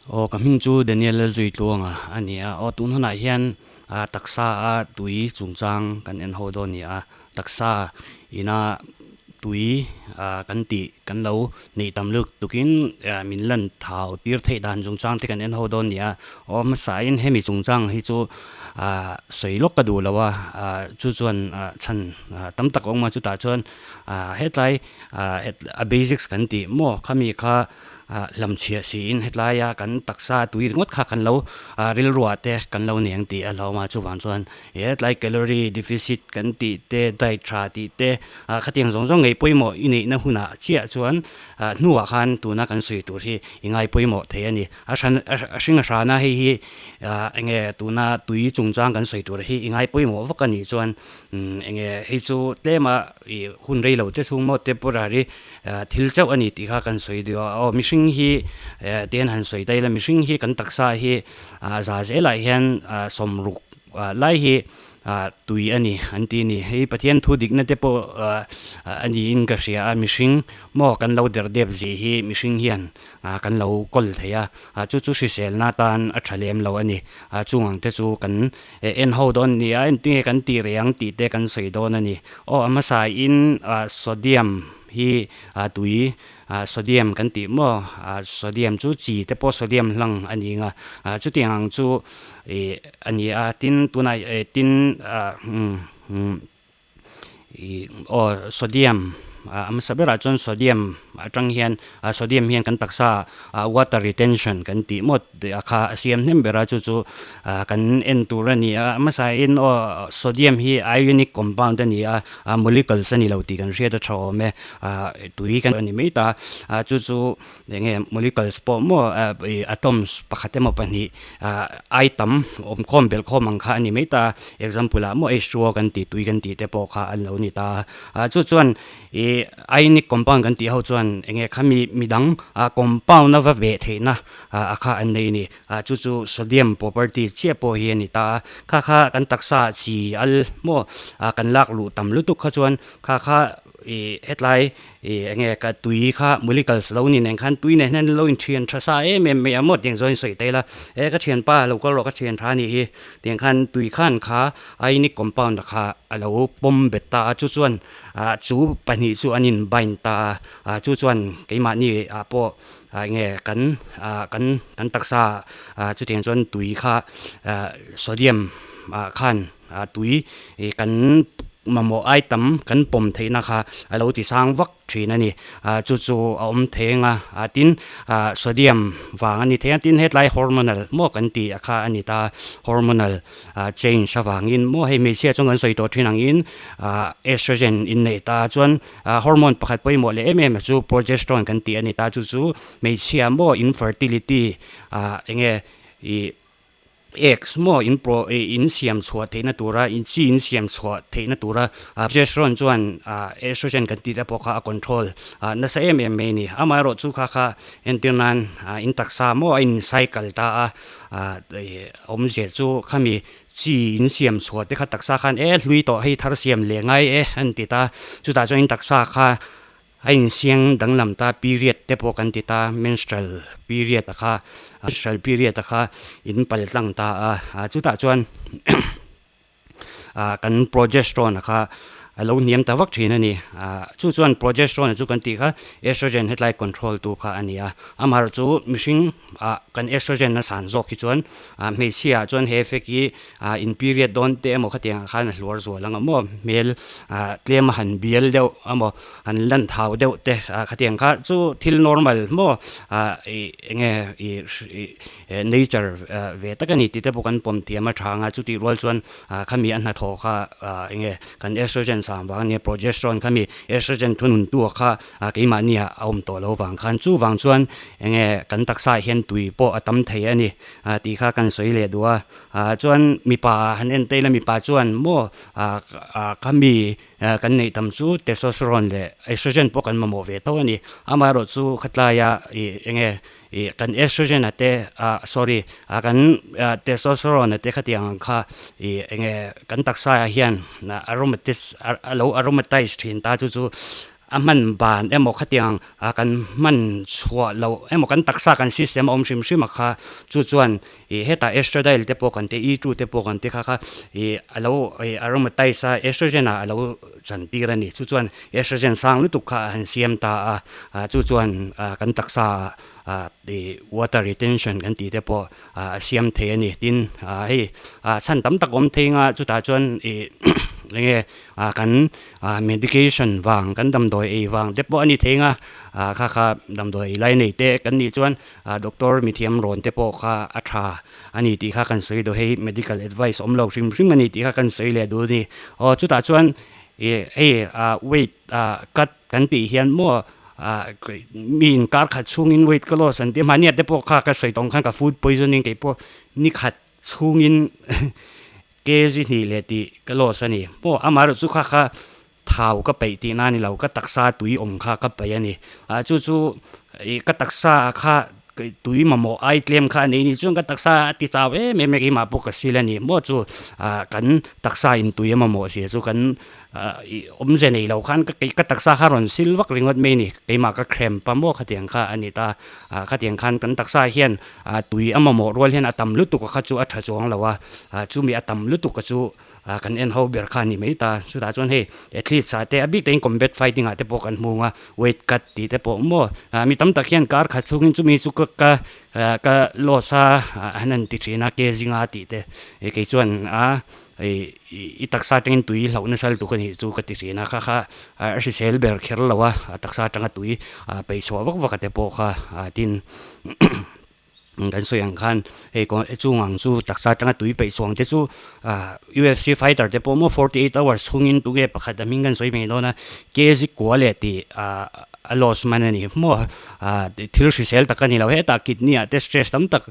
Aw ka hming chu Daniel Lalzuitluanga a ni a, aw tun hunah hian taksa a tui chungchang kan en ho dawn a ni a, taksa ina tui kan tih kan lo neih tam lutuk tukin min lan thau tir theih dan chungchang te kan en ho dawn a ni a, aw hmasain hemi chungchang hi chu sawi lawk ka duh lo a, chu chuan chhan tam tak a awm a, chutah chuan hetlai a basics kan tih maw khami kha Hlamchhiah siin hetlaia kan taksa tui ringawt kha kan lo rilruah te kan lo nei ang tih a hlauhawm a, chuvang chuan hetlai calorie deficit kan tih te, diet tha tih te khatiang zawng zawng ngei pawimawh i neihna hunah chiah chuan hnuah khan tuna kan sawi tur hi i ngai pawimawh thei a ni. A hran a hring a hrana hei hi enge tuna tui chungchang kan sawi tur hi i ngai pawimawh vak a nih chuan enge hei chu tlema i hun rei lo te chhung maw temporary Thil chauh a ni tih kha kan sawi duh a, aw mihring hi tihian han sawi ta ila mihring hi kan taksa hi za zelah hian sawmruk lai hi tui a ni an ti a ni. Hei Pathian thu dikna te pawh a niin ka hria a, mihring maw kan lo der dep zih hi mihring hian kan lo kawl thei a, chu chu hriselna atan a tha lem lo a ni. Chung ang te chu kan en ho dawn a ni a, engtinge kan tih reh ang tih te kan sawi dawn a ni. Aw a hmasain sodium hi tui sodium kan tih maw sodium chu chi te pawh sodium hlang a ni ang a, chutiang ang chu ih a ni a, tin tunah tin Ih aw sodium a hmasa berah chuan sodium atang hian sodium hian kan taksa ah water retention kan tih mawt a kha a siam hnem ber a chu chu kan en tur a ni a a hmasa in aw sodium hi ionic compound a ni a molecules a ni lo tih kan hriat a tha awm e tui kan a ni mai ta a chu chu eng nge molecules pawh maw ih atoms pakhat emaw pahnih ai tam awm khawm belh khawm ang kha a ni mai ta example ah maw H2O kan tih tui kan tih te pawh kha an lo ni ta a chu chuan ih ionic compound kan tih ho chuan eng nge khami midang compound a va veh theihna a kha an nei a ni a chu chu sodium property chiah pawh hi a ni ta a kha kha kan taksa chi al maw kan lak luh tam lutuk kha chuan kha kha ih hetlai Ih enge ka tui kha molecules lo ni nen khan tui nen hian lo inthian tha sa em em mai a maw tiang zawin sawi ta ila e ka thianpa lo kal rawh ka thian tha anih hi tiang khan tui khan kha ionic compound kha a lo pawm bet ta a chu chuan ah chu pahnih chu an in bind ta a ah chu chuan keimahni ah pawh ah enge kan ah kan kan taksa ah chutiang chuan tui kha ah sodium ah khan ah tui ih kan Mamawh ai tam kan pawm theihna kha a lo ti sang vak thin a ni. Chu chu a awm thei anga tin sodium vang a ni thei a, tin hetlai hormonal maw kan tih a kha a ni ta, hormonal change avangin maw hei hmeichhia chuan kan sawi tawh thin angin estrogen inneih ta chuan hormone pakhat pawimawh leh em em a chu progesterone kan tih a ni ta, chu chu hmeichhia maw infertility enge ih Eggs maw in pro in siam chhuah theihna tura in chi in siam chhuah theihna tura progesterone chuan estrogen kan tih te pawh kha a control nasa em em mai a ni. Amaherawh chu kha kha entir nan in taksa maw a in cycle ta a awmzia chu khami chi in siam chhuah te kha taksa khan e hlui tawh hei thar siam leh ngai e an ti ta chutah chuan in taksa kha A insiang danglam ta period te pawh kan ti ta, menstrual period a kha, menstrual period a kha in pal tlang ta a, chutah chuan kan progesterone a kha a lo hniam ta vak thin a ni. Chu chuan progesterone chu kan tih kha estrogen hetlai control tu kha a ni a, amaherawhchu chu mihring ah kan estrogen a san zawk hi chuan hmeichhia ah chuan he effect hi in period dawn te emaw khatiang ah khan a hluar zual ang a maw hmel tlem a han bial deuh emaw han lan thau deuh te khatiang kha chu thil normal maw ih enge ih nature ve tak a ni tih te pawh kan pawm thiam a tha ang a chutih rual chuan khami a hnathawh kha enge kan estrogen sang vang ania progesterone khami estrogen thunun tu ah kha keimahni ah a awm tawh lo vang khan chuvang chuan enge kan taksa ah hian tui pawh a tam thei a ni tih kha kan sawi leh duh a. Ah chuan mipa han en ta ila mipa chuan maw ah ah kha mi kan neih tam chu testosterone leh estrogen pawh kan mamawh ve tho a ni. Amaherawh chu khatlaia ih eng nge ih kan estrogen a te ah sorry ah kan testosterone a te khatiang ang kha ih eng nge kan taksa ah hian aromatis a lo aromatize thin ta chu chu. a hman ban emaw khatiang kan hman chhuah loh emaw kan taksa kan system a awm hrim hrim a kha chu chuan ih hetah estradiol te pawh kan ti E two te pawh kan ti kha kha ih a lo ih aromatize a estrogen ah a lo chantir a ni chu chuan estrogen sang lutuk kha a han siam ta a ah chu chuan ah kan taksa ah ih water retention kan tih te pawh ah a siam thei a ni tin ah hei ah chhan tam tak awm thei anga chutah chuan ih eng nge ah kan ah medication vang kan damdawi ei vang te pawh a ni thei anga ah kha kha damdawi ei lai nei te kan nih chuan ah doctor mithiam rawn te pawh kha a tha a ni tih kha kan sawi duh hei medical advice awm lo hrim hrim a ni tih kha kan sawi leh duh a ni aw chutah chuan ih hei ah weight ah cut kan tih hian maw ah mi inkar khat chhungin weight ka loss an ti a mahni ah te pawh kha ka sawi tawng khan ka food poisoning kei pawh ni khat chhungin Kg hnih leh tih ka loss a ni. Maw amaherawh chu kha kha thau ka peih tihna a ni lo, ka taksa tui awm kha ka peih a ni. Ah chu chu ih ka taksa ah kha tui mamawh ai tlem kha a nei ni chuan ka taksa a ti chau em em a keimah pawh ka sil a ni. Maw chu ah kan taksa in tui a mamawh zia chu kan ah ih awmze nei lo khan ka ka taksa kha rawn sil vak ringawt mai a ni. Keimah ka cramp a maw khatiang kha a ni ta. Ah khatiang khan kan taksa hian Ah tui a mamawh rual hian a tam lutuk a kha chu a tha chuang lo a, ah chumi a tam lutuk a chu ah kan en ho ber kha a ni mai ta. Chutah chuan hei athletes ah te a bik takin combat fighting ah te pawh kan hmu ang a, weight cut tih te pawh maw ah mi tam tak hian kar khat chhungin chumi chu ka ka ah ka loss a an han ti thin a ke zinga tih te kei chuan a ih i taksa atangin tui hlauh nasa lutuk a nih chu ka ti thin a, kha kha a hrisel ber kher lo a, a taksa atanga tui ah peih chhuah vak vak a te pawh kha ah tin kan sawi ang khan hei chung ang chu taksa atanga tui peih chhuang te chu ah UFC fighter te pawh maw 48 hours chhungin tunge pakhat a hming kan sawi mai dawn a kg kua leh tih ah a loss man a ni maw ah thil hrisel tak a ni lo hetah kidney ah te stress tam tak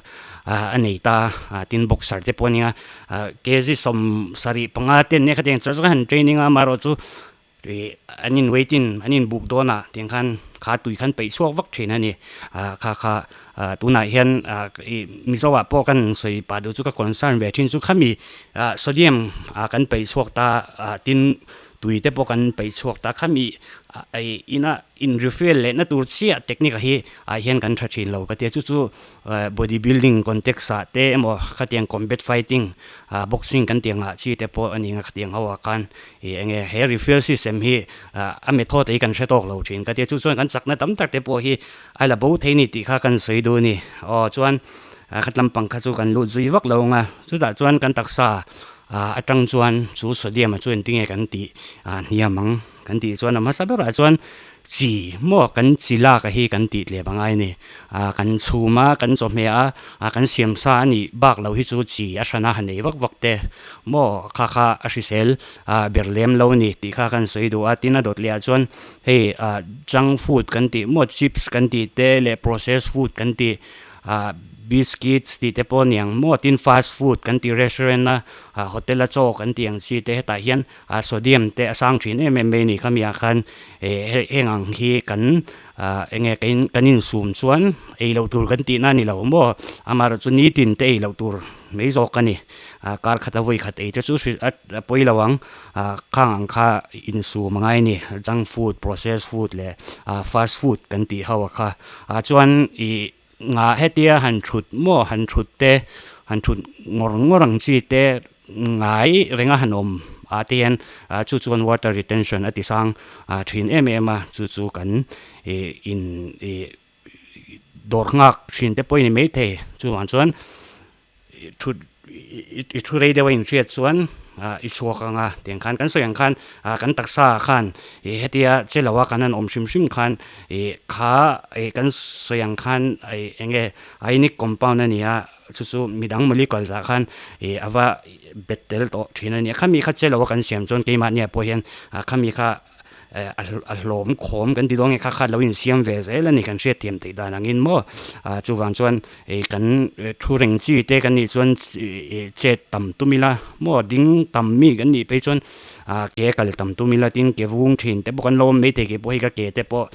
ah a nei ta ah tin boxer te pawh a nia ah kg 75 te an nia khatiang char char han training a amaherawh chu Ih an in wait in an in buk dawn a tiang khan kha tui khan peih chhuak vak thin a ni. Ah kha kha ah tunah hian ah ih Mizo ah pawh kan sawi pah duh chu ka concern ve thin chu khami ah sodium ah kan peih chhuak ta ah tin tui te pawh kan peih chhuak ta khami ah ih ina in refuel lehna tur chiah technique ah hi ah hian kan tha thin lo ka tia chu chu Body building context ah te emaw khatiang combat fighting ah boxing kan tih ang ah chi te pawh a ni ang a khatiang ho ah khan ih eng nge he refuel system hi a method hi kan hre tawk lo thin ka tia chu chuan kan chakna tam tak te pawh hi a la bo thei ni tih kha kan sawi duh a ni. Aw chuan khat lampang kha chu kan lut zui vak lo ang a chutah chuan kan taksa ah atang chuan chu sodium ah chu engtinge kan tih ah hniam ang kan tih chuan a hmasa berah chuan Chi maw kan chi lak a hi kan tih tlem a ngai a ni. Ah kan chhum a, kan chawhmeh a, ah kan siam sa a nih bak lo hi chu chi a hran a ha nei vak vak te maw kha kha a hrisel ah ber lem lo a ni tih kha kan sawi duh a. Tin a dawt leh ah chuan hei ah junk food kan tih maw chips kan tih te leh processed food kan tih ah biscuits tih te pawh a ni ang maw tin fast food kan tih restaurant a ah hotel a chaw kan tih ang chi te hetah hian A sodium te a sang thin em em mai a ni khami ah khan eh heng ang hi kan ah eng nge kan insum chuan ei loh tur kan tihna a ni lo maw amaherawh chu nitin te ei loh tur mai zawk a ni ah kar khat a vawi khat ei te chu a pawi lo ang ah khang ang kha insum a ngai a ni junk food process food leh ah fast food kan tih ho a kha ah chuan ih Nga hetia han thut maw han thut te, han thut ngawr ngawr ang chi te ngai renga han awm ah te hian chu chuan water retention a ti sang thin em em a, chu chu kan ih in ih dawr nghak thin te pawh a ni maithei chuvang chuan Thut i thu rei deuh a inhriat chuan i chhuak ang a, tiang khan kan sawi ang khan kan taksa ah khan ih hetia che lo a kan han awm hrim hrim khan ih kha ih kan sawi ang khan ih eng nge ionic compound a ni a, chu chu midang molecule ah khan ih a va bet tel tawh thin a ni a, khami kha che lo a kan siam chuan keimahni ah pawh hian khami kha a hlawm khawm kan ti dawn nge kha kha lo insiam ve zel a ni kan hriatthiam theih dan angin maw ah chuvang chuan ih kan thu reng chi te kan nih chuan ih chet tam tum ila maw ding tam mi kan nih phei chuan ah ke kal tam tum ila tin ke vung thin te pawh kan lo awm maithei ke pawh hei ka ke te pawh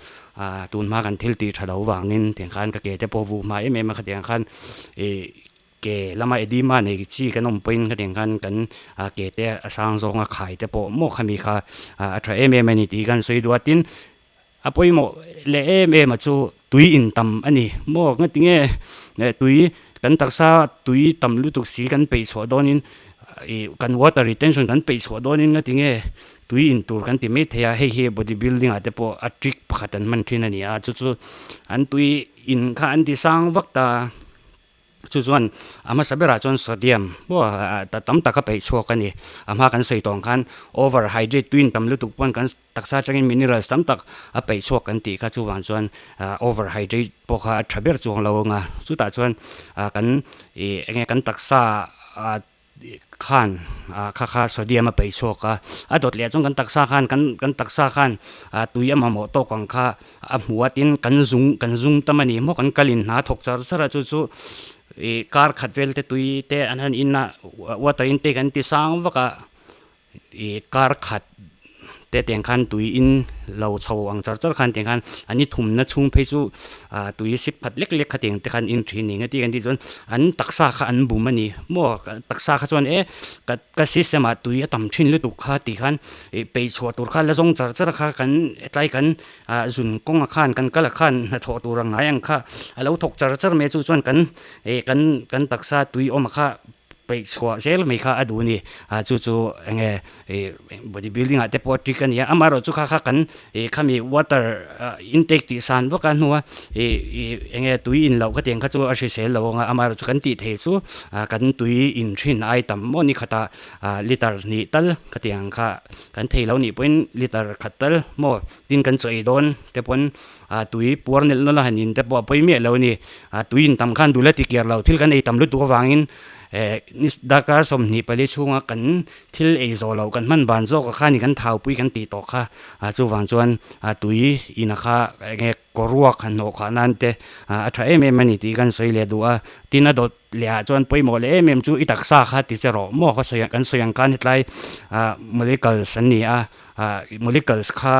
ah tun hma kan thil tih tha lo vangin tiang khan ka ke te pawh vuh hma em em a khatiang khan ih Ke lama edema nei chi kan awm pawhin khatiang khan kan ke te a sang zawnga khai te pawh maw khami kha a tha em em a ni tih kan sawi duh a. Tin, A pawimawh leh em em a chu tui in tam a ni maw nga tinge tui kan taksa tui tam lutuk si kan peih chhuah dawnin ih kan water retention kan peih chhuah dawnin nga tinge tui in tur kan ti mai thei a, hei hi body building ah te pawh a trick pakhat an hman thin a ni a, chu chu an tui in kha an ti sang vak ta. Chu chuan a hmasa berah chuan sodium pawh tam tak a peih chhuak a ni. A hma kan sawi tawh ang khan over hydrate tuin tam lutuk pawn kan taksa atangin minerals tam tak a peih chhuak kan tih kha chuvang chuan over hydrate pawh kha a tha ber chuang lo ang a. Chutah chuan kan ih eng nge kan taksa khan kha kha sodium a peih chhuak a, a dawt leh chuan kan taksa khan kan kan taksa khan tui a mamawh tawk ang kha a hmu a tin kan zung kan zung tam a ni maw kan kalin hna thawk char char a chu chu ih kar khat vel te tui te an han in a water intake an ti sang vak a ih kar khat te tiang khan tui in lo chho ang char char khan tiang khan an i thumna chhung phei chu ah tui sip khat lek lek kha tiang te khan in thin eng a ti kan tih chuan an taksa kha an bum a ni maw taksa kha chuan e ka ka system ah tui a tam thin lutuk kha tih khan ih peih chhuah tur kha la zawng char char kha kan hetlai kan ah zun kawngah khan kan kal ah khan hnathawh tur ang ngai ang kha a lo thawk char char mai a chu chuan kan ih kan kan taksa tui awm ah kha peih chhuah zel mai kha a duh a ni ah chu chu eng nge ih body building ah te pawh a trick a ni a amaherawh chu kha kha kan ih khami water intake tih san vak a hnua ih ih eng nge tui in loh ka tiang kha chu a hrisel lo ang a amaherawh chu kan tih theih chu ah kan tui in thin ai tam maw ni khatah ah liter hnih tal ka tiang kha kan thei lo nih pawhin liter khat tal maw tin kan chaw ei dawn te pawn ah tui puar nelh nawlh a han in te pawh a pawi miah lo a ni ah tui in tam khan dul a ti kiar lo thil kan ei tam lutuk avangin eh darkar 24 chhunga kan thil ei zawh loh kan hman ban zawk ah khan kan thau pui kan tih tawh kha ah chuvang chuan ah tui in a kha eng nge kaw ruak han hnawh khah nan te ah a tha em em a ni tih kan sawi leh duh a tin a dawt leh ah chuan pawimawh leh em em chu i taksa kha ti che rawh maw ka sawi kan sawi ang khan hetlai ah molecules an ni a ah molecules kha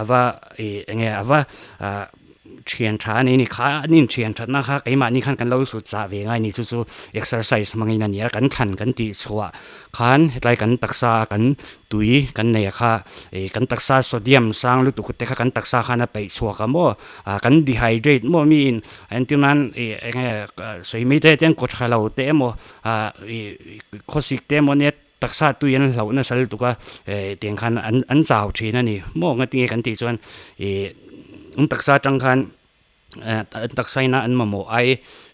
ava ih eng nge ava ah Thian tha a nei ni kha an inthian thatna kha keimahni khan kan lo sut chah ve ngai ni chu chu exercise hmangin a ni a kan thlan kan tih chhuah khan hetlai kan taksa a kan tui kan nei a kha ih kan taksa sodium sang lutuk te kha kan taksa khan a peih chhuak a maw ah kan dehydrate maw miin entir nan ih eng nge sawi mai te hian kaw tha lo te emaw ah ih khawsik te emaw nia taksa tui an hlauh nasa lutuk a eh tiang khan an an chau thin a ni maw nga tinge kan tih chuan ih an taksa atang khan eh an taksa ina an mamawh ai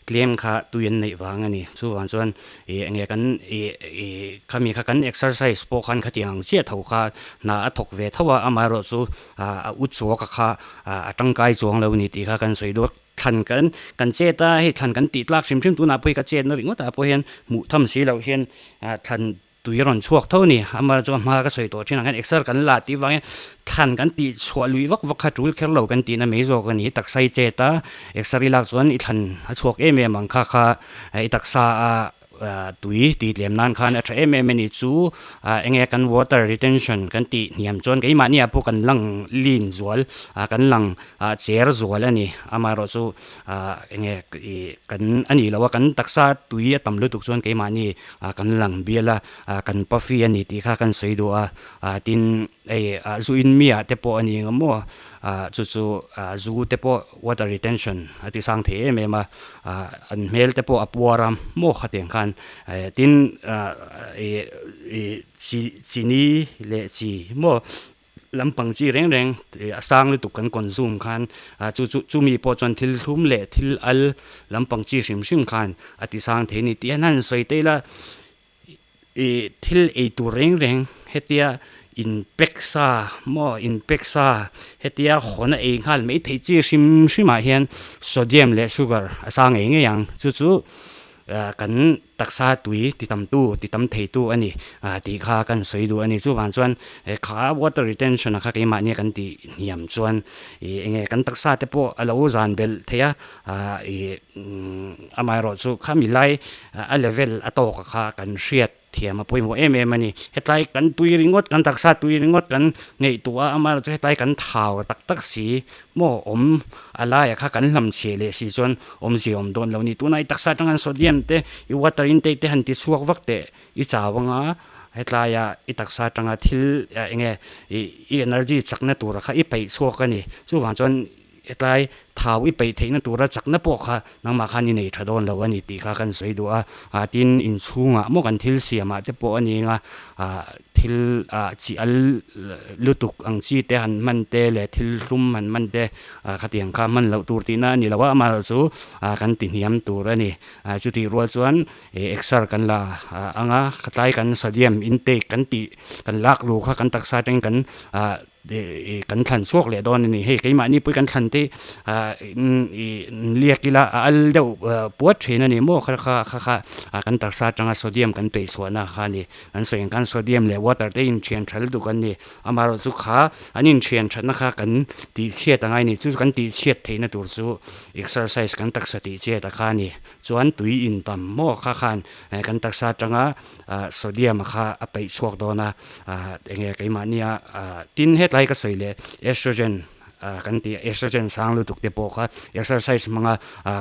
tlem kha tui an neih vang a ni chuvang chuan ih enge kan ih ih khami kha kan exercise pawh khan khatiang ang chiah tho kha hna a thawk ve tho a amaherawhchu chu ah a u chuak a kha ah a tangkai chuang lo a ni tih kha kan sawi duak. Thlan kan kan chet a, hei thlan kan tih tlak hrim hrim tunah pawh hi ka chetna ringawt ah pawh hian hmuh tham si loh hian thlan tui a rawn chhuak tho a ni. Amah chuan hma ka sawi tawh thin ang hian exer kan la tih vangin thlan kan tih chhuah lui vak vak kha tul kher lo kan tihna mai zawk a ni. Taksa i chet a, exer i lak chuan i thlan a chhuak em em ang kha kha i taksa a Tui tih tlem nan khan a tha em em a ni chu eng nge kan water retention kan tih hniam chuan keimahni ah pawh kan lang lin zual kan lang cher zual a ni amaherawh chu eng nge ih kan a nih loh a kan taksa tui a tam lutuk chuan keimahni kan lang bial a kan puffy a ni tih kha kan sawi duh a tin hei zu in mi ah te pawh a ni ang maw chu chu zu te pawh water retention a ti sang thei em em a. Ah an hmel te pawh a puar a maw khatiang khan eh tin ah ih ih chi chini leh chi maw lampang chi reng reng ih a sang lutuk kan consume khan ah chu chu chumi pawh chuan thil thlum leh thil al lampang chi hrim hrim khan a ti sang thei a ni tih hian han sawi ta ila. Ih thil ei tur reng reng hetia in pack sa maw in pack sa hetia hawn a ei nghal mai theih chi hrim hrim ah hian sodium leh sugar a sang ngei ngei ang chu chu kan taksa tui ti tam tu ti tam thei tu a ni tih kha kan sawi duh a ni chuvang chuan kha water retention a kha keimahni kan tih hniam chuan ih eng nge kan taksa te pawh a lo zan belh thei a ih amaherawhchu khami lai A level a tawk a kha kan hriat thiam a pawimawh em em a ni. Hetlai kan tui ringawt, kan taksa tui ringawt kan ngaihtuah a, amaherawhchu hetlai kan thau tak tak si maw awm a laiah kha kan hlamchhiah leh si chuan awmzia awm dawn lo a ni. Tunah i taksa atang hian sodium te, i water intake te han ti chhuak vak teh i chau anga. Hetlaia i taksa atanga thil eng nge i energy chakna tura kha i peih chhuak a ni. Chuvang chuan hetlai thau i peih theihna tura chakna pawh kha nangmah khan i nei tha dawn lo a ni tih kha kan sawi duh a. Tin, inchhungah maw kan thil siamah te pawh a ni ang a, thil chi al lutuk ang chi te han hman te leh thil hlum han hman te khatiang kha hman loh tur tihna a ni lo a, amaherawhchu kan ti hniam tur a ni. Chutih rual chuan exer kan la ang a, khatlai kan sodium intake kan tih kan lak luh kha kan taksa atangin kan kan thlan chhuak leh dawn a ni. Hei keimahni pawh kan thlan te liak ila a al deuh puat thin a ni maw kha kha kha kha kan taksa atanga sodium kan peih chhuahna kha a ni. An sawi ang khan sodium leh water te inthian tha lutuk an ni. Amaherawhchu kha an inthian thatna kha kan tihchhiat a ngai a ni. Chu kan tihchhiat theihna tur chu exercise kan taksa tihchhiat a kha a ni. Chuan tui in tam maw kha khan kan taksa atanga sodium a kha a peih chhuak dawn a, enge keimahnia tin hetlai ka sawi leh estrogen kan tih estrogen sang lutuk te pawh kha exercise hmanga.